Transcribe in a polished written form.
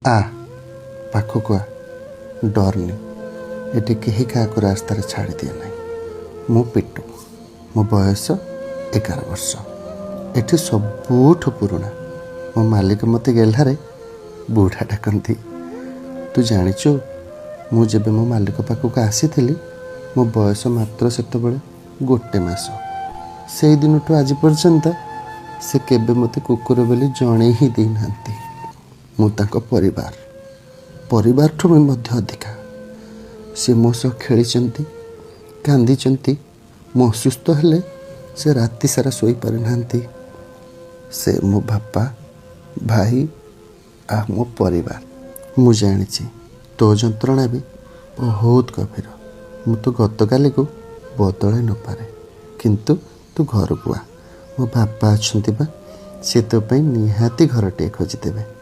ଆ, ପାଖକୁ ଆ, ଡରନି। ଏଠି କେହି କାହାକୁ ରାସ୍ତାରେ ଛାଡ଼ିଦିଏ ନାହିଁ। ମୁଁ ପିଟୁ, ମୋ ବୟସ 11 ବର୍ଷ। ଏଠି ସବୁଠୁ ପୁରୁଣା। ମୋ ମାଲିକ ମୋତେ ଗେହ୍ଲାରେ ବୁଢ଼ା ଡାକନ୍ତି। ତୁ ଜାଣିଛୁ, ମୁଁ ଯେବେ ମୋ ମାଲିକ ପାଖକୁ ଆସିଥିଲି, ମୋ ବୟସ ମାତ୍ର ସେତେବେଳେ 1 ମାସ। ସେଇ ଦିନଠୁ ଆଜି ପର୍ଯ୍ୟନ୍ତ ସେ କେବେ ମୋତେ କୁକୁର ବୋଲି ଜଣେଇ ହିଁ ଦେଇନାହାନ୍ତି। ମୁଁ ତାଙ୍କ ପରିବାର, ପରିବାରଠୁ ବି ମଧ୍ୟ ଅଧିକା। ସେ ମୋ ସହ ଖେଳିଛନ୍ତି, କାନ୍ଦିଛନ୍ତି। ମୁଁ ଅସୁସ୍ଥ ହେଲେ ସେ ରାତି ସାରା ଶୋଇପାରିନାହାନ୍ତି। ସେ ମୋ ବାପା, ଭାଇ ଆଉ ମୋ ପରିବାର। ମୁଁ ଜାଣିଛି ତୋ ଯନ୍ତ୍ରଣା ବି ବହୁତ ଗଭୀର। ମୁଁ ତ ଗତକାଲିକୁ ବଦଳାଇ ନପାରେ, କିନ୍ତୁ ତୁ ଘରକୁ ଆ। ମୋ ବାପା ଅଛନ୍ତି ବା, ସେ ତୋ ପାଇଁ ନିହାତି ଘରଟିଏ ଖୋଜିଦେବେ।